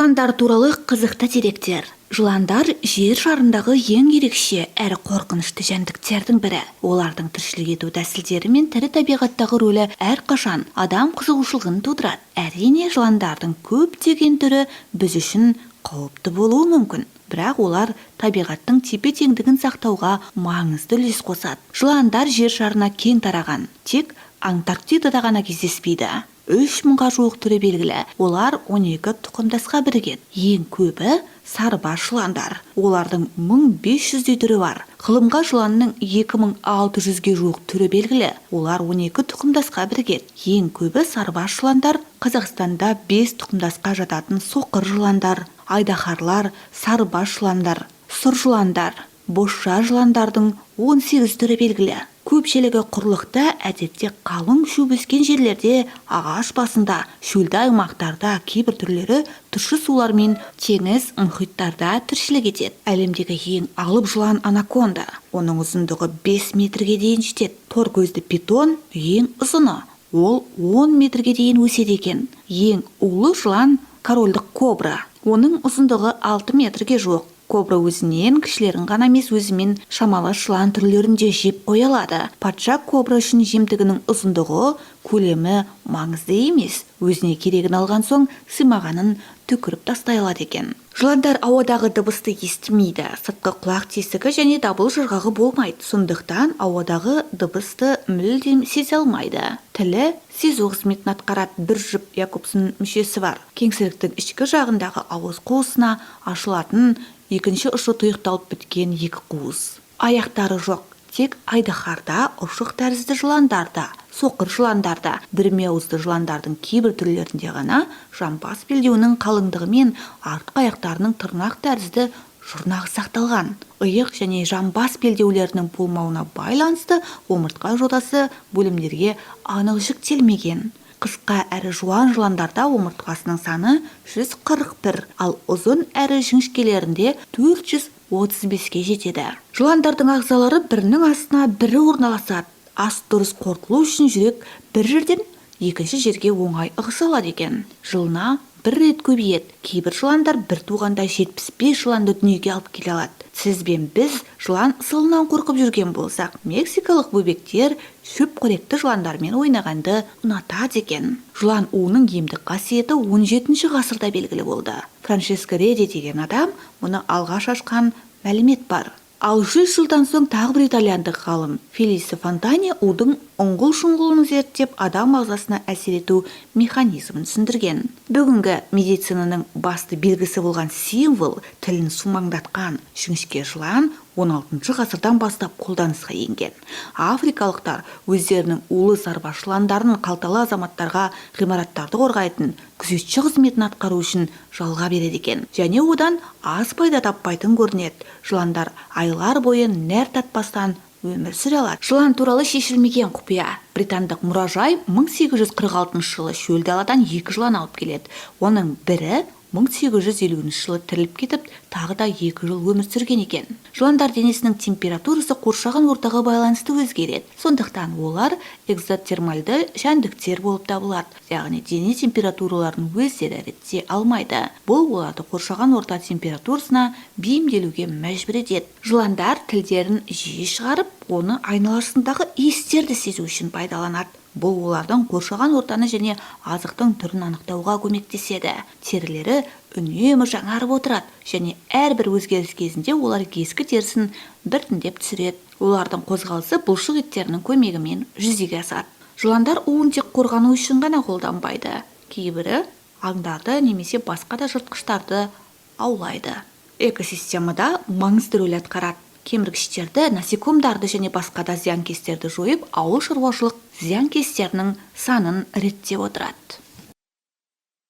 Жыландар туралы қызықты деректер. Жыландар жер шарындағы ең ерекше әрі қорқынышты жәндіктердің бірі. Олардың тіршілік ету тәсілдері мен тірі табиғаттағы рөлі әрқашан адам қызығушылығын тудырады. Әрине, жыландардың көптеген түрі біз үшін қауіпті болуы мүмкін, бірақ олар табиғаттың тепе-теңдігін сақтауға маңызды үлес қосады. Жыландар жер шарына кең тараған, тек Антарктидада ғана кездеспейді. 3000-ға жуық түрі белгілі. Олар 12 тұқымдасқа бірігеді. Ең көбі сарыбас жыландар. Олардың 1500-дей түрі бар. Ғылымға жыланның 2600-ге жуық түрі белгілі. Олар 12 тұқымдасқа бірігеді. Ең көбі сарыбас жыландар. Қазақстанда 5 тұқымдасқа жататын соқыр жыландар, айдаһарлар, сарыбас жыландар, сұр жыландар, бозша жыландардың 18 түрі белгілі. Көпшілігі құрлықта, әдетте қалың шөп өскен жерлерде, ағаш басында, шөлді аймақтарда, кейбір түрлері тұщы сулар мен теңіз, мұхиттарда тіршілік етеді. Әлемдегі ең алып жылан анаконда. Оның ұзындығы 5 метрге дейін жетеді. Тор көзді питон ең ұзыны. Ол 10 метрге дейін өседі екен. Ең улы жылан корольдік кобра. Оның ұзындығы 6 метрге жуық. Кобра өзінен кішілерін ғана емес, өзімен шамалас жылан түрлерін де жеп қоя алады. Патша кобра үшін жемтігінің ұзындығы, көлемі маңызды емес. Өзіне керегін алған соң, сыймағанын түкіріп тастай алады екен. Жыландар ауадағы дыбысты естімейді. Сыртқы құлақ тесігі және дабыл жырғағы болмайды. Сондықтан ауадағы дыбысты мүлдем сезе алмайды. Тілі сезу қызметін атқарады. Бір жұп Якобсон мүшесі бар. Кеңсіріктің ішкі жағындағы ауыз қуысына ашылатын екінші ұшы тұйықталып біткен екі қуыс. Аяқтары жоқ. Тек айдаһарда, ұршық тәрізді жыландарда, соқыр жыландарда, бүрме ауызды жыландардың кейбір түрлерінде ғана жамбас белдеуінің қалыңдығы мен артқы аяқтарының тырнақ тәрізді жұрнағы сақталған. Иық және жамбас белдеулерінің болмауына байланысты омыртқа жотасы бөлімдерге анық жіктелмеген. Қысқа әрі жуан жыландарда омыртқасының саны 141, ал ұзын әрі жіңішкелерінде 435-ке жетеді. Жыландардың ағзалары бірінің астына бірі орналасады. Ас дұрыс қорытылу үшін жүрек бір жерден екінші жерге оңай ығыса алады екен. Жылына бір рет көбейеді. Кейбір жыландар бір туғанда 75 жыланды дүниеге алып келе алады. Сіз бен біз жылан ысылынан қорқып жүрген болсақ, мексикалық бөбектер шөпқоректі жыландармен ойнағанды ұнатады екен. Жылан уының емдік қасиеті 17 ғасырда белгілі болды. Франческо Реди деген адам мұны алғаш ашқан мәлімет бар. Ал 100 жылдан соң тағы бір итальяндық ғалым Фелисе Фонтани удың ұңғыл-шұңғылын зерттеп, адам ағзасына әсер ету механизмін түсіндірген. Бүгінгі медицинаның басты белгісі болған символ тілін сумаңдатқан жіңішке жылан 16 ғасырдан бастап қолданысқа енген. Африкалықтар өздерінің улы сарыбас жыландарын қалталы азаматтарға ғимараттарды қорғайтын күзетші қызметін атқару үшін жалға береді екен. Және одан аз пайда таппайтын көрінеді. Жыландар айлар бойы нәр татпастан өмір сүре алады. Жылан туралы шешілмеген құпия. Британдық мұражай 1846 жылы шөл даладан екі жылан алып келеді. Оның бірі 1850 жылы тіріліп кетіп, тағы да 2 жыл өмір сүрген екен. Жыландар денесінің температурасы қоршаған ортаға байланысты өзгереді. Сондықтан олар экзотермальды жәндіктер болып табылады, яғни дене температураларын өздері реттей алмайды. Бұл оларды қоршаған орта температурасына бейімделуге мәжбүр етеді. Жыландар тілдерін жиі шығарып, оны айналасындағы иістерді сезу үшін пайдаланады. Бұл олардың қоршаған ортаны және азықтың түрін анықтауға көмектеседі. Терілері үнемі жаңарып отырады және әрбір өзгеріс кезінде олар ескі терісін біртіндеп түсіреді. Олардың қозғалысы бұлшық еттерінің көмегімен жүзеге асады. Жыландар уын тек қорғану үшін ғана қолданбайды. Кейбірі аңдарды немесе басқа да жыртқыштарды аулайды. Экосистемада маңызды рөл атқарады. Кеміргіштерді, насекомдарды және басқа да зиянкестерді жойып, ауыл шаруашылық зиянкестерінің санын реттеп отырады.